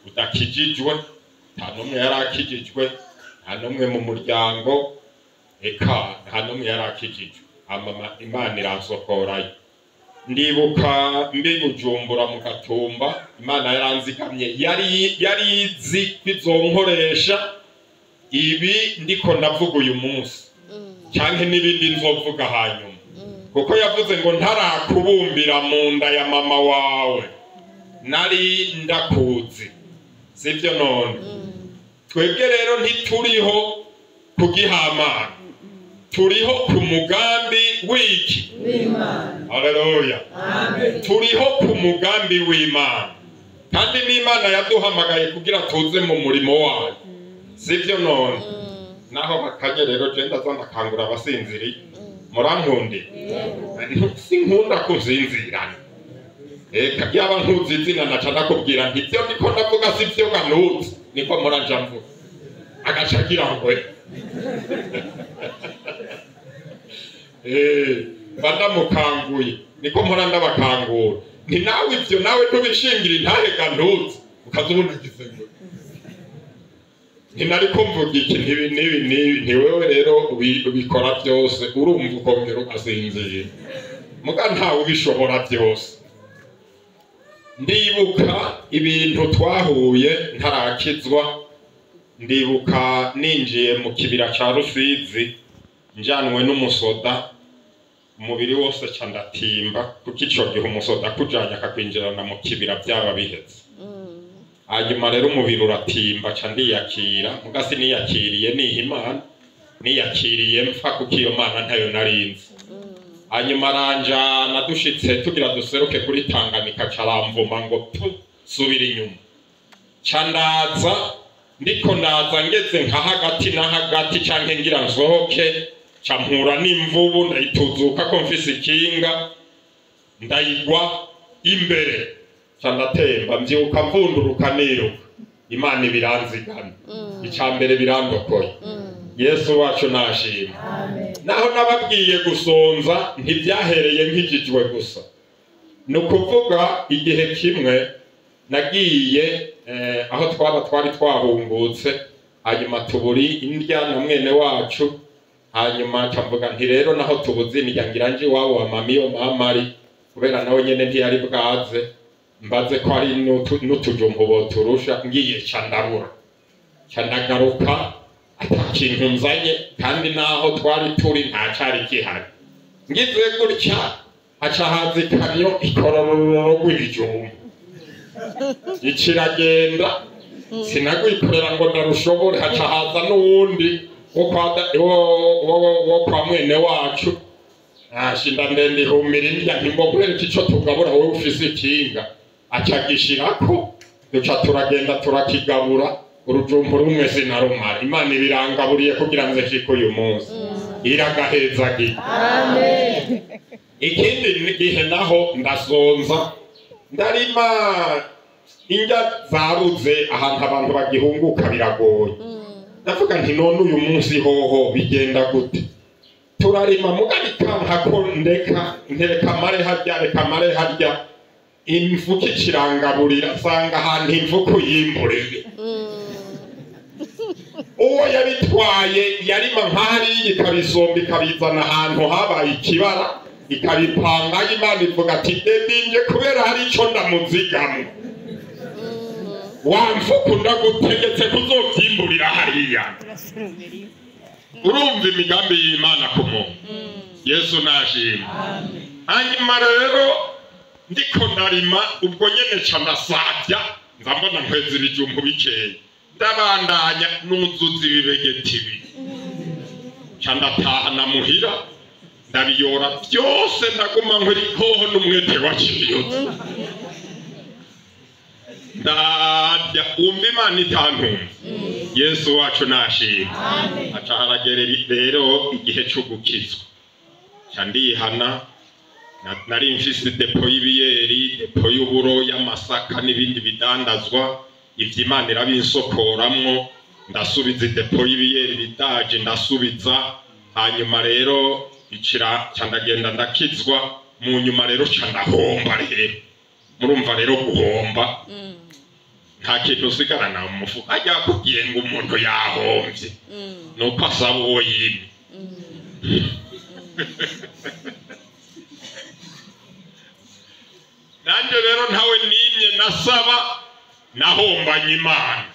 Udakijijwe, nta n'umwe yari akijijwe, nta n'umwe mu muryango, eka nta n'umwe yari akijijwe. Hama Imana iransokorayo. Ndibuka mbi Bujumbura mu Gatumba, Imana yaranzigamye, yari izi ko izonkoresha ibi ndiko ndavuga uyu munsi canke n'ibindi nzovuga hanyuma, kuko yavuze ngo ntarakubumbira mu nda ya mama wawe nari ndakuzi. Sivyo? None twebwe rero ntituriho kugihamana, turiho ku mugambi w'iki? Haleluya! Turiho ku mugambi w'Imana, kandi n'Imana yaduhamagaye kugira tuze mu murimo wayo. Sivyo? None naho bakanye rero, je ndaza ndakangura abasinziriye. Murankundiye, sinkunda kuzinzirana. Eka yaba nkuzi izina naca ndakubwira nti ivyo ndiko ndavuga si vyo ganuzi, niko muranja mvuga, agaca agira ngo mba ndamukanguye, niko mpora ndabakangura. Nti nawe ivyo nawe ntubishingira intahe ganuzi, ukaza ubona agize ngo ntinariko mvuga iki, ntibi n'ibi n'ibi. Ni wewe rero ubikora byose, urumva ukongera ugasinzira, muga ntawe ubishobora byose. Ndibuka ibintu twahuye ntarakizwa. Ndibuka ninjiye mu kibira ca Rusizi njanwe n'umusoda, umubiri wose ca ndatimba, kuko ico gihe umusoda akujanye akakwinjirana mu kibira byaba biheze. Hanyuma rero umubiri uratimba, ca ndiyakira, muga siniyakiriye niha Imana, niyakiriye mpfa, kuko iyo Mana ntayo narinzi. Hanyuma aranjana, dushitse tugira duseruke kuri Tanganyika, ca aramvuma ngo pu, subira inyuma. Ca ndaza, ndiko ndaza ngeze nka hagati na hagati canke ngira nsohoke, ca mpura n'imvubu, ndayituzuka ko mfise ikinga, ndayigwa imbere, ca ndatemba, mvyuka mvunduruka niruka. Imana ibiranzigana, ica mbere birandokoye. Yesu wacu nashima. Naho nababwiye gusonza ntibyahereye nkijijwe gusa. Ni ukuvuga igihe kimwe nagiye aho twaba twari twahungutse, hanyuma tuburi indya na mwene wacu. Hanyuma nca mvuga nti rero naho tubuze indya, ngira nje iwabo wa mama, iyo mama ari, kubera nawe nyene ntiyari bwaze, mbaze ko hari n'utujumbu boturusha. Ngiye ca ndabura, ca ndagaruka ata kintu nzanye, kandi naho twari turi nta cari gihari. Ngize gutya haca haza ikamyo ikororororo rw'ibijumbu, ikiragenda, sinagwikorera ngo ndarushobore. Haca haza n'uwundi wo kwa mwene wacu, ashinda ndende ihumira indya, nti ngo nkwereke ico tugabura, wowe ufise ikinga. Aca agishirako, duca turagenda turakigabura. Urujumbu rumwe sinarumara. Imana ibirangaburiye kugira nze nshike uyu munsi, iragahezagiye. Ikindi gihe naho ndasonza, ndarima, indya zabuze, ahantu abantu bagihunguka biragoye. Ndavuga nti none uyu munsi hoho bigenda gute? Turarima muga bikanka ko ndeka, ntereka amare harya, reka amare harya. Imfuka ikirangaburira, nsanga ahantu imfuka yimburiye, uwo yabitwaye yarima nk'ahariya, ikabisomba ikabizana ahantu habaye ikibara, ikabipanga. Imana ivuga ati dedinje kubera hari ico ndamuzigamwo, wa mfuka ndagutegetse kuzovyimburira hariya. Urumva imigambi y'Imana ku muntu. Yesu nashimwe. Hanyuma rero ndiko ndarima, ubwo nyene ca ndasavya, nza mbona nkweza ibijumbu bikeya, ndabandanya nuzuza ibibegeti ibiri, ca ndatahana muhira, ndabiyora byose, ndaguma nkuri hoho n'umwete waciyotse, ndarya. Wumva Imana itantunze. Yesu wacu nashimwe. Aca haragera rero igihe cyo gukizwa, ca ndihana. Nari mfise dépôt y'ibiyeri, dépôt y'uburo, y'amasaka n'ibindi bidandazwa. Ivyo Imana irabinsokoramwo, ndasubiza idépôt y'ibiyeri bidaje, ndasubiza. Hanyuma rero icira, ca ndagenda ndakizwa. Mu nyuma rero ca ndahomba rero. Murumva rero guhomba nta kintu usigarana mu mufuka. Ajya akubwiye ngo umuntu yahomvye nuko asaba uwo yimye. Nanjye rero ntawe nimye nasaba, nahombanye Imana.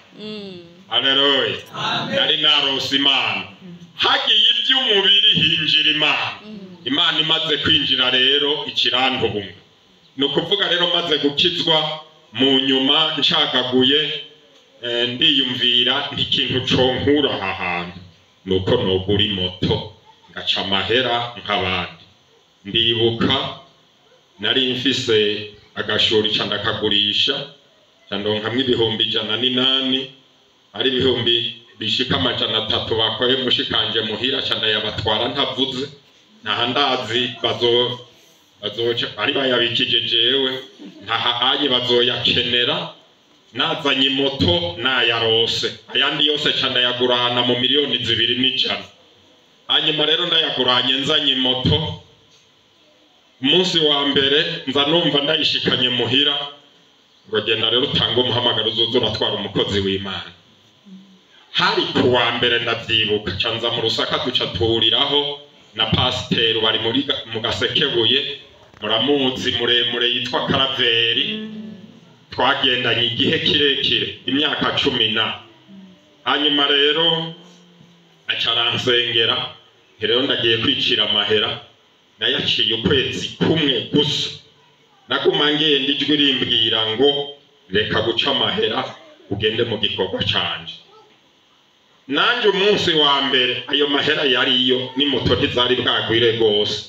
Haleluya. Nari narose Imana. Hagiye iby'umubiri hinjira Imana. Imana imaze kwinjira rero ikirantunga. Ni ukuvuga rero maze gukizwa mu nyuma nshagaguye, ndiyumvira ntikintu conkura aha hantu nuko nogura imoto ngaca amahera nk'abandi. Ndibuka nari mfise agashuri ca ndakagurisha, ca ndonkamwo 108,000, ari 300,000 bakoye mushikanje muhira, ca ndayabatwara ntavuze, ntaha ndazi bazoca bari bayabikije jewe, ntaha anye bazoyakenera. Nazanye imoto nayarose, ayandi yose ca ndayagurana mu 2,100,000. Hanyuma rero ndayaguranye nzanye imoto. Umunsi wa mbere nza numva ndayishikanye muhira, ngo genda rero utange umuhamagaro uzoza uratwara umukozi w'Imana. Hari ku wa mbere ndavyibuka, ca nza mu Rusaka duca tuhuriraho na pasiteri bari mu Gasekebuye, muramuzi muremure yitwa Karaveri. Twagendanye igihe kirekire, imyaka 10 na. Hanyuma rero aca aransengera, rero ndagiye kwicira amahera, nayaciye ukwezi kumwe gusa. Naguma ngenda ijwi rimbwira ngo reka guca amahera ugende mu gikorwa canje. Nanje umunsi wa mbere ayo mahera yariyo n'imoto ntizari bwagwire gose,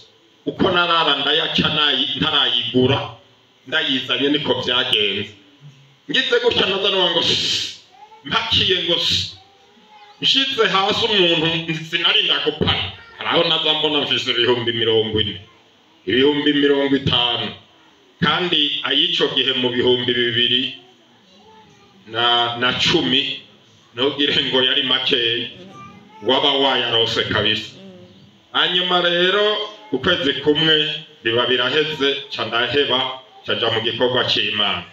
uko narara ndayaca ntarayigura, ndayizanye niko vyagenze. Ngize gutya naza numva ngo mpakiye ngo nshize hasi umuntu sinarinda gupana. Haraho naza mbona mfise 40,000, 50,000, kandi ayico gihe mu 2010 ntugire ngo yari makeya, waba wayarose kabisa. Hanyuma rero ukwezi kumwe biba biraheze, ca ndaheba, ca nja mu gikorwa c'Imana.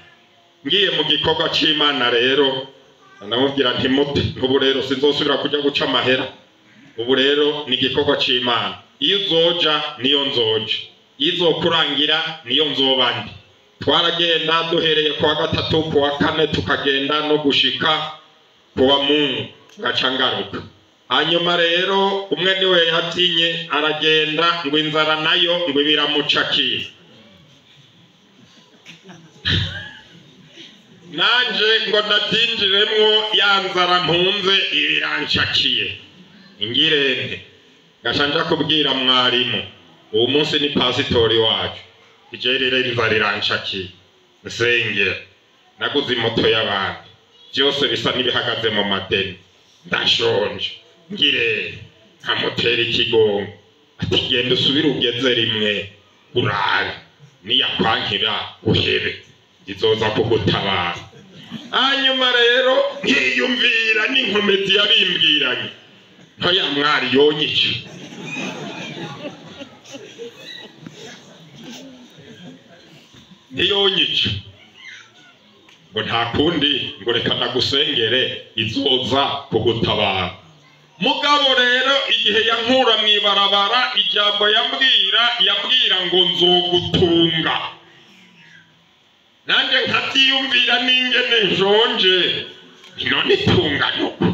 Ngiye mu gikorwa c'Imana rero ndamubwira nti mute, ubu rero sinzosubira kuja guca amahera, ubu rero ni igikorwa c'Imana, iyo uzoja niyo nzoja, iyo izokurangira niyo nzoba ndi. Twaragenda duhereye kuwa gatatu, kuwa kane, tukagenda no gushika kuwa Mungu, gaca ngaruka. Hanyuma rero umwe niwe yabyinye aragenda, ngo inzara nayo ngo ibiramucakiye. Nanje ngo ndabyinjiremwo, ya nzara mpunze ibirancakiye. Ingirente gaca nja kubwira mwarimu, uwo munsi ni pasitori wacu, ije rero inzara irancakiye, nsengera, naguze imoto y'abandi, byose bisa n'ibihagaze mu madeni, ndashonje, ngire nkamutera ikigongo, ati genda usubire ugeze rimwe urabe, niyakwankira uhebe, izoza kugutabara. Hanyuma rero nkiyumvira n'inkomezi yabimbwiranye, ntoya mwari yonyica. Ntiyonyica ngo nta kundi, ngo reka ndagusengere izoza kugutabara. Mugabo rero igihe yankura mw'ibarabara, ijambo yambwira ngo nzogutunga. Nanje nkavyiyumvira n'ingene nshonje, none itunga nuko.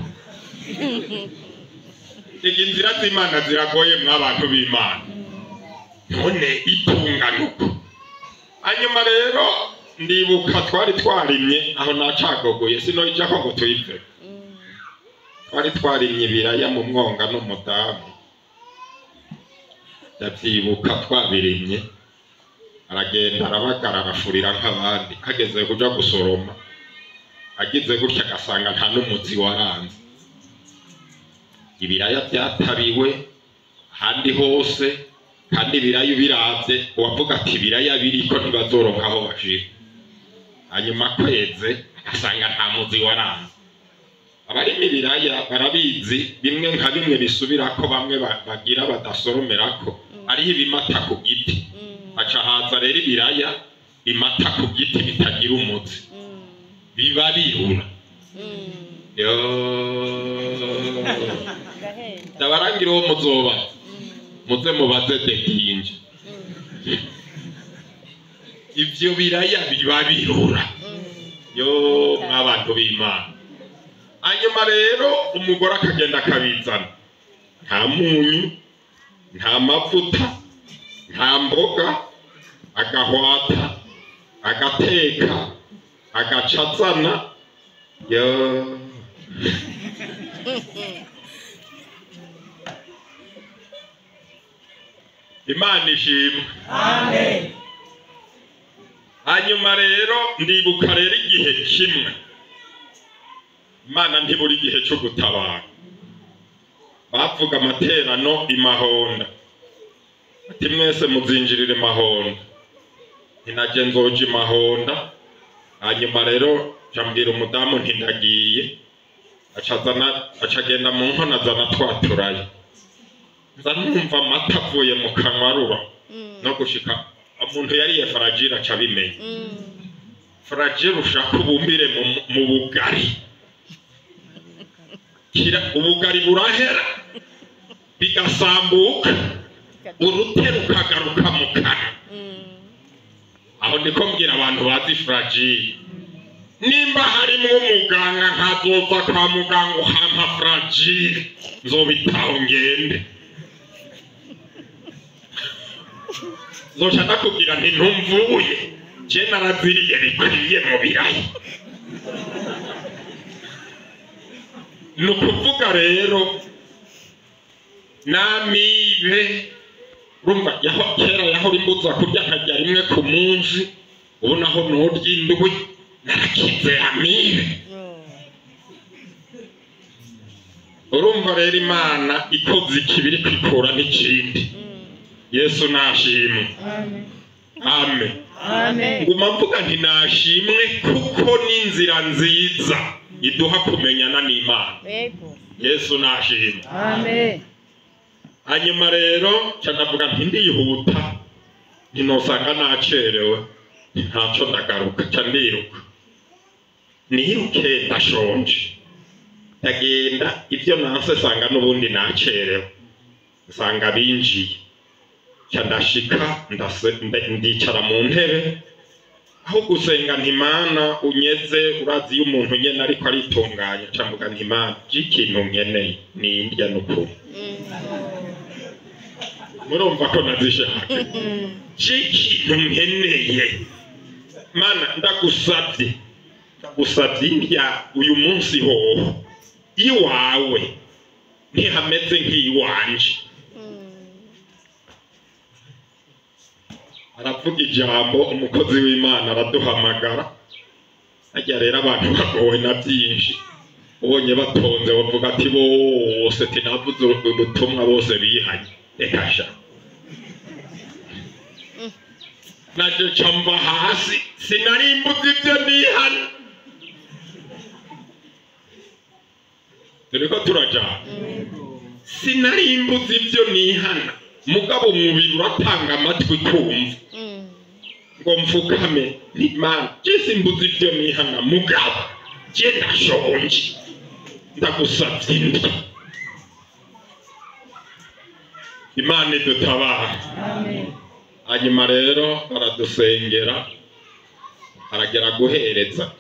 Ega inzira z'Imana ziragoye mw'abantu b'Imana, none itunga nuko. Hanyuma rero ndibuka twari twarimye aho nacagogoye, sinoyijako ngo tuyive. Twari twarimye ibiraya mu mwonga n'umudamu, ndavyibuka twabirimye, aragenda arabagara arafurira nk'abandi, hageze kuja gusoroma agize gutya agasanga nta n'umuzi waranze. Ibiraya vyatabiwe ahandi hose, kandi ibiraya ubiravye uwavuga ati ibiraya biriko ntibazoronka aho bashira. Hanyuma kweze agasanga nta muzi waranze. Abarima ibiraya barabizi, bimwe nka bimwe bisubirako, bamwe bagira badasoromerako, ariho ibimata ku giti. Haca haza rero ibiraya, bimata ku giti bitagira umuzi biba birura. Yo ndabarangira uwo muzoba muze mubaze dekinje. Ivyo biraya biba birura. Yo mwabantu b'Imana. Hanyuma rero umugore akagenda akabizana, nta munyu, nta mavuta, nta mboga, agahwata, agateka, agacazana. Yo Imana ishimwe. Amen. Hanyuma rero ndibuka rero igihe kimwe Imana ntiburi igihe cyo gutabara. Bavuga amaterano imahonda, ati mwese muzinjirire mahonda, ninaje nzoje imahonda. Hanyuma rero jambwira umudamu nti ndagiye, acazana acagenda mu nkono azana twaturaye. Nza numva amata avuye mu kanwa arura no gushika umuntu yariye fragile aca abimenya. Fragile ushaka ubumbire mu bugari, kira ubugari burahera bigasambuka, urute rukagaruka mu kanwa. Aho ndiko mbwira abantu bazi fragile, nimba harimwo umuganga nkazoza kwa muganga ukampa fragile nzobitaho ngende. Zoca ndakubwira nti ntumvuye, je naraziriye bikwiye mu birayi. Ni ukuvuga rero namibe urumva yaho kera yahora imbuza kurya nkarya rimwe ku munsi, ubu naho norya indwi narakize amibe. Urumva rero Imana ikoze ikibiri kwikura n'ikindi. Yesu nashimwe. Amen. Amen. Nguma mvuga nti nashimwe kuko n'inzira nziza iduha kumenyana n'Imana. Yesu nashimwe. Amen. Hanyuma rero canavuga nti ndihuta ntinosanga nacerewe, ntaco ndagaruka, ca ndiruka. Niruke ndashonje, ndagenda ivyo nanse sanga n'ubundi nacerewe, nsanga binjiye. Ca ndashika ndicara mu ntebe aho gusenga nti Mana unyeze, urazi iyo umuntu nyene ariko aritunganya. Ca mvuga nti Mana je ikintu nkeneye ni indya n'ukuri. Murumva ko nazishaka. Je ikintu nkeneye Mana ndagusavye, ndagusavye indya uyu munsi hoho iwawe ntihameze nk'iwanje. Aravuga ijambo umukozi w'Imana araduhamagara. Ajya rero abantu bagowe na byinshi, ubonye batonze bavuga ati bose tinavuze ubutumwa bose bihanye, reka sha. Naje ca mva hasi sinarimbuze ivyo nihana. Turiko turajana, sinarimbuze ivyo nihana, mugabo umubiri uratanga amatwi kumva ngo mfukame nti Mana je simbuze ivyo nihana, mugabo je ndashonje ndagusavye indya. Imana idutabara. Hanyuma rero baradusengera, aragera guhereza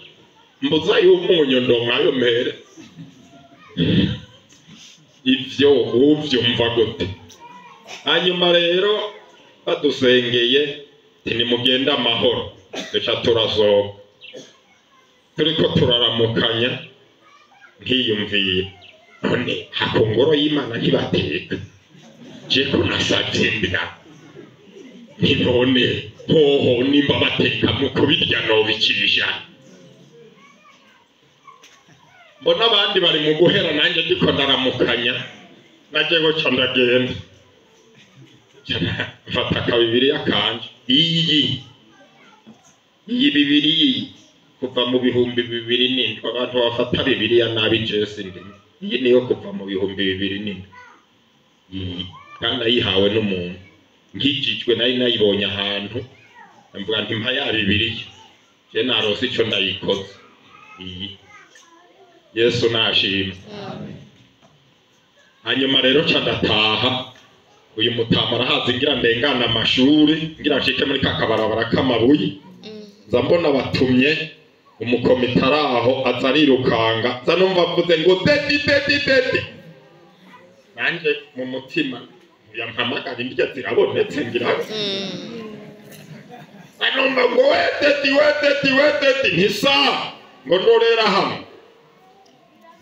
mbuza y'umunyu ndonkayo mpere. Ivyo uvyumva gute? Hanyuma rero badusengeye nti nimugende amahoro, duca turasohoka. Turiko turaramukanya nkiyumvira none hakongoro y'Imana ntibateka, je ko nasavye indya, nti none hoho nimba bateka mu kubirya nobikisha. Mbona abandi bari mu guhera nanjye ndiko ndaramukanya, naje goca ndagenda mfata akabibiriya kanje. Iyi bibiriya kuva mu 2007, abantu bafata bibiriya nabi Jesse ndimo. Iyi niyo kuva mu 2007, iyi kandi nayihawe n'umuntu nkijijwe, nari nayibonye ahantu Mvuga nti mpa ya Bibiliya je narose ico ndayikoze iyi. Yesu nashimwe. Hanyuma rero ca ndataha. Uyu mutama arahazi ngira ndengana amashuri ngira nshike muri kakabarabara k'amabuye, nza mbona batumye umukomite araho aza arirukanga, nza numva avuze ngo dedi dedi dedi. Nanje mu mutima yampamagara indya zirabonetse ngira numva ngo we dedi we dedi we dedi, ntisa ngo ndorera hamwe.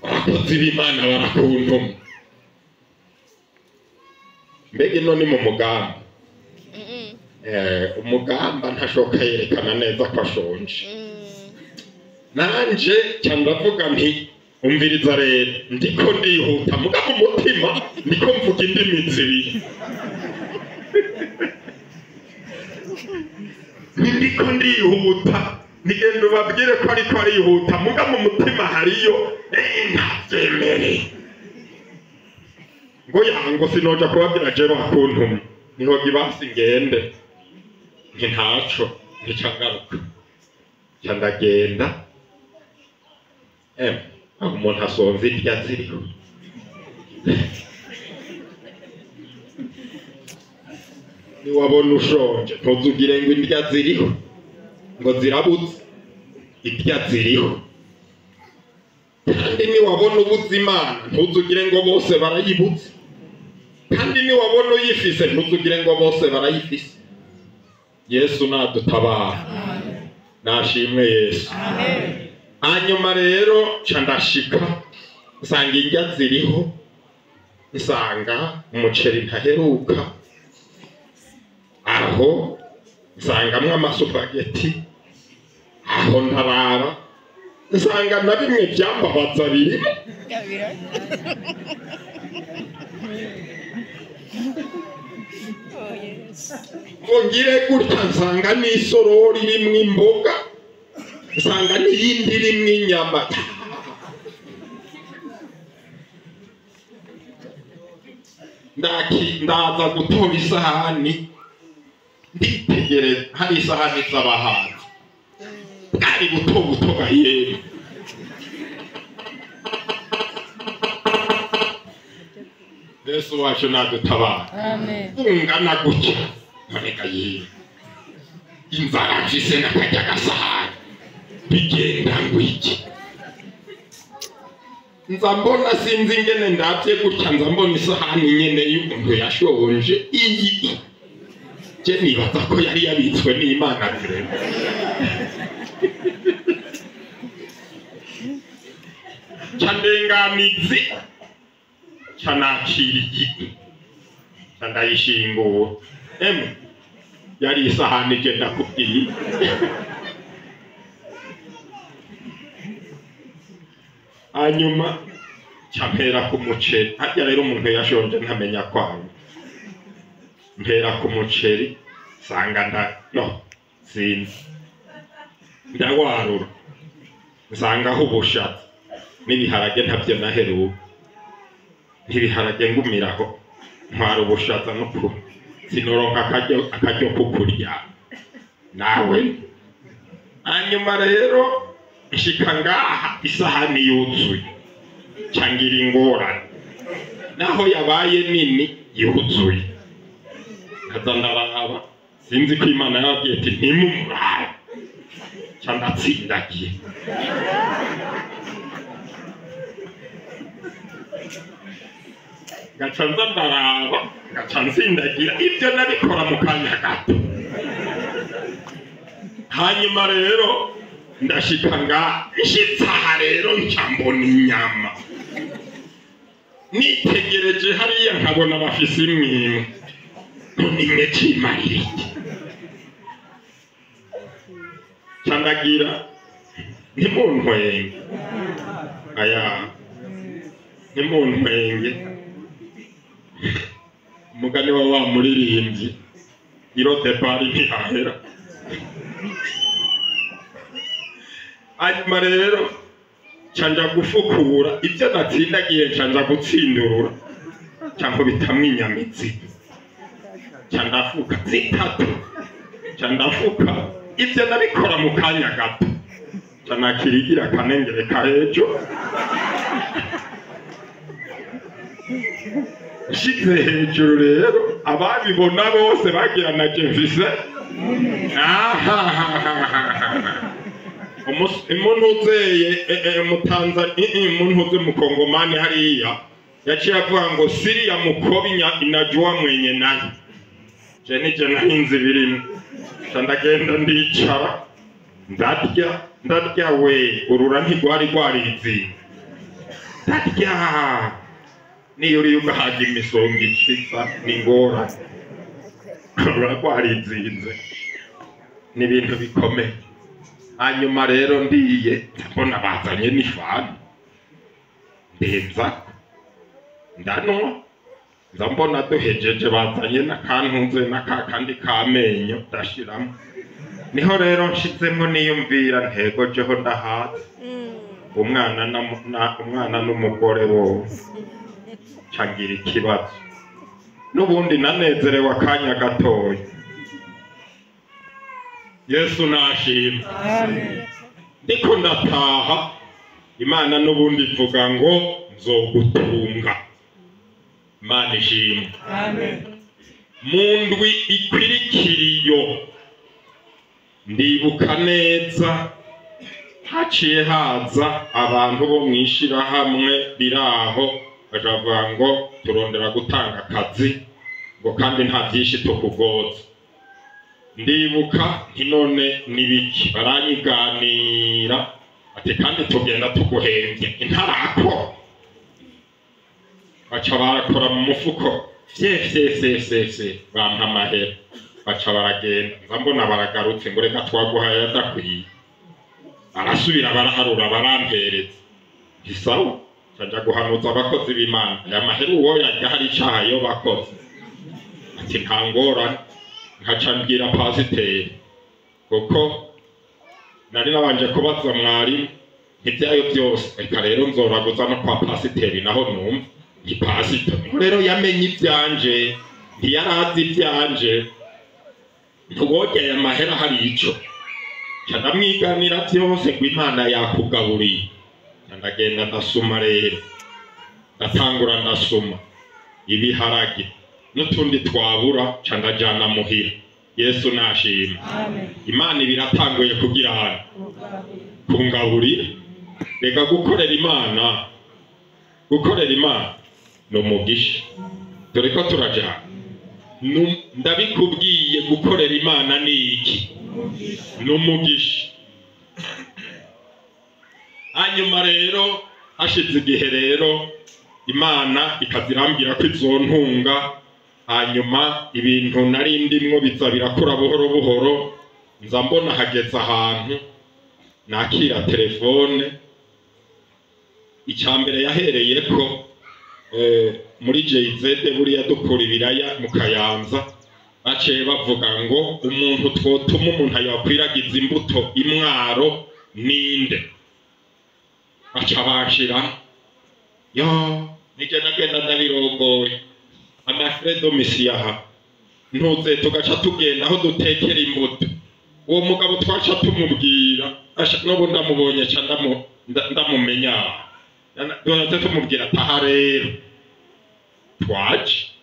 Abakozi b'Imana barakuntuma. Mbega ino ni mu mugamba. Umugamba ntashoka yerekana neza ko ashonje. Nanje ca ndavuga nti umviriza rero, ndiko ndihuta muga mu mutima ndiko mvuga indimi zibiri. Ndiko ndihuta nigenda ubabwire ko ariko arihuta muga mu mutima hariyo ntavyemere. Ngo yango sinoja kubabwira je bakuntumye, niho gibasi ngende nti ntaco nticangaruka. Ca ndagenda aho umuntu asonza indya ziriho. Niwabona ushonje ntuzugire ngo indya ziriho ngo zirabuze, indya ziriho. Kandi niwabona ubuze Imana ntuzugire ngo bose barayibuze, kandi niwabona uyifise ntuzugire ngo bose barayifise. Yesu nadutabara. Nashimwe Yesu. Hanyuma rero ca ndashika nsanga indya ziriho, nsanga umuceri ntaheruka aho, nsangamwo amasupageti aho ntarara, nsanga na bimwe byambabaza birimo. Ngo ngire gutya nsanga n'isorori irimwo imboga, nsanga n'iyindi irimwo inyama. Ndaza gutora isahani nditegereza, hari isahani z'abahanzi bwari buto buto gahiyeri. Yesu wacu nadutabara. Ungana gutya none gahiyeri, inzara mfise n'akarya gasahani bigenda ngwiki. Nza mbona sinzi ingene ndavye gutya, nza mbona isahani nyene y'umuntu yashonje iyi. Je nibaza ko yari yabitswe n'Imana rero. Ca ndenganizi, ca nakira igiti, ca ndayishingura. Emwe yari isahani je ndakubwiye. Hanyuma ca mpera ku muceri. Harya rero umuntu yashonje ntamenya kwawe. Mpera ku muceri nsanga nda no sinzi, ndawarura nsangaho ubushatsi n'ibiharage ntabyo naheruka, n'ibiharage ngumiraho ntwara ubushatsa n'ukuri sinoronka akaryo kukurya nawe. Hanyuma rero nshika ngaha isahani yuzuye, cangira ingorane naho yabaye nini yuzuye. Nkaza ndaraba sinzi ko Imana yababwiye ati ntimumurabe, ca ndatsindagiye. Ngaca nza ndaraba ngaca nsindagira, ibyo nabikora mu kanya gato. Hanyuma rero ndashika ngaha, nshitse aha rero nca mbona inyama. Nitegereje hariya nkabona bafise imwimwe, none imwe cimarira iki? Ca ndagira ntimuntwenge, aya ntimuntwenge. Umugani wa wa muririmbyi irote pari ntihahera. Hanyuma rero ca nja gufukura ibyo natsindagiye, nca nja gutsindurura, ca nkubitamwo inyama izi, ca ndafuka zitatu. Ca ndafuka. Ivyo nabikora mu kanya gato, ca nakirigira akanengereka hejuru, nshize hejuru rero ababibona bose bagira na jemfise. Umuntu uzeye umuntu uze mukongomani hariya yaciye avuga ngo siriya mukobi inajua mwenye naye. Je nije nahinze birimo, ca ndagenda ndicara ndarya ndarya we urura ntigwari rwarizinga ndarya. Niyo uriye ugahaga imisonga icitsa ni ngorane, urura rwarizinze ni ibintu bikomeye. Hanyuma rero ndiye mbona bazanye n'ifani ndenza ndanwa, nza mbona duhejeje bazanye n'akantunze n'akakandi k'amenyo ndashiramo. Niho rero nshizemwo niyumvira ntego jeho ndahaze umwana umwana n'umugore bose cagira ikibazo. N'ubundi nanezerewe akanya gatoya. Yesu nashimwe. Ndiko ndataha Imana n'ubundi ivuga ngo nzogutunga. Imana ishimwe. Mu ndwi ikwirikiriyo ndibuka neza haciye haza abantu bo mwishirahamwe riraho bajavuga ngo turondera gutanga akazi ngo kandi nta byinshi tukugoza. Ndibuka nti none nibiki, baranyiganira ati kandi tugenda tuguhembye intarako. Baca barakora mu mufuko fye fye fye fye fye bampa amahera, baca baragenda. Nza mbona baragarutse ngo reka twaguhaye adakwiye. Arasubira baraharura barampereza. Nti sawa, nja guhanuza abakozi b'Imana aya mahera uwo yarya hari icaha yo bakoze. Ati nta ngorane. Nkaca mbwira pasiteri kuko nari nabanje kubaza mwarimu ntibyayo byose, reka rero nzoraguza no kwa pasiteri naho numva. Nti pasiteri rero yamenye ivyanje, ntiyarazi ivyanje, ntiwogeye aya mahera hari ico. Nca ndamwiganira vyose ngo Imana yakugaburiye. Nca ndagenda ndasuma rero, ndatangura ndasuma ibiharage n'utundi twabura, nca ndajana muhira. Yesu nashimwe. Imana ibiratanguye kugira hano kungaburira. Reka gukorera Imana, gukorera Imana ni umugisha. Turiko turajana. Ndabikubwiye gukorera Imana ni iki? Ni umugisha. Hanyuma rero hashize igihe rero Imana ikazirambwira ko izontunga. Hanyuma ibintu nari ndimwo biza birakura buhoro buhoro. Nza mbona hageze ahantu nakira telefone. Icambere yahereye ko muri JZ buriya dukura ibiraya mu Kayanza, baciye bavuga ngo umuntu twotuma umuntu yakwiragiza imbuto imwaro ninde. Baca banshira yo nije nagenda ndabirongoye amafredo misiyaha ntuze tugaca tugenda aho dutekera imbuto. Uwo mugabo twaca tumubwira n'ubu ndamubonye ca ndamumenya, duhora tumubwira ataha rero twaje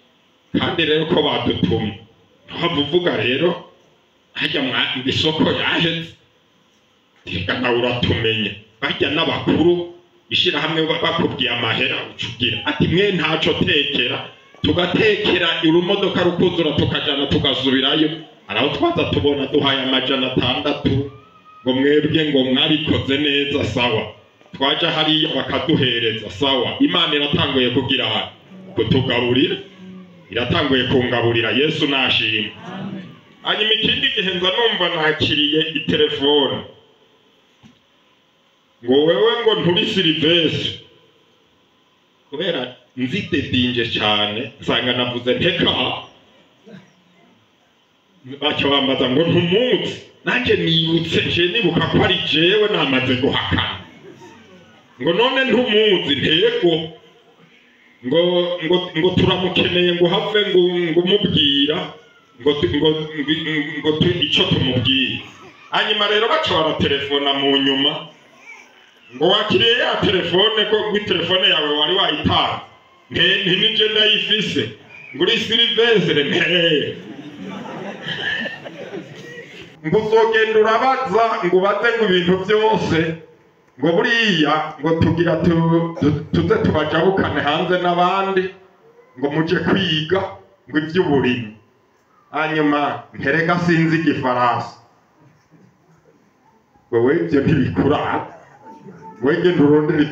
kandi rero ko badutumye ntuhava uvuga rero hajya isoko yaheze, reka nawe uratumenya. Bajya n'abakuru ishirahamwe bakubwiye amahera ucugira ati mwe ntaco tekera, tugatekera urumodoka rukuzura tukajana tugasubirayo. Araho twaza tubona duhaye 600 ngo mwebwe ngo mwabikoze neza sawa. Twaja hariya bakaduhereza sawa. Imana iratanguye kugira kutugaburira, iratanguye kungaburira. Yesu nashimwe. Hanyuma ikindi gihe nza numva nakiriye itelefone ngo wewe ngo nturi Silvestre, kubera nzidedinje cyane nsanga navuze nteka. Baca bambaza ngo ntumuzi, nanje nibutse nje nibuka ko ari jewe namaze guhakana. Ngo none ntumuzi ntego, ngo ngo ngo turamukeneye ngo have ngo ngo umubwira. Ngo ngo ngo ico tumubwiye. Hanyuma rero baca baratelefona mu nyuma ngo wakiriye ya telefone, ko ngo telefone yawe wari wayitanze, nti nije ndayifise, ngo uri Silvestre, nte ngo uzogenda urabaza, ngo ubaze ngo ibintu byose, ngo buriya ngo tugira tuze tubajabukane hanze n'abandi, ngo muje kwiga ngo iby'uburimyi. Hanyuma nterega sinzi igifaransa, wewe ibyo ntibikuraba, wegenda urondera.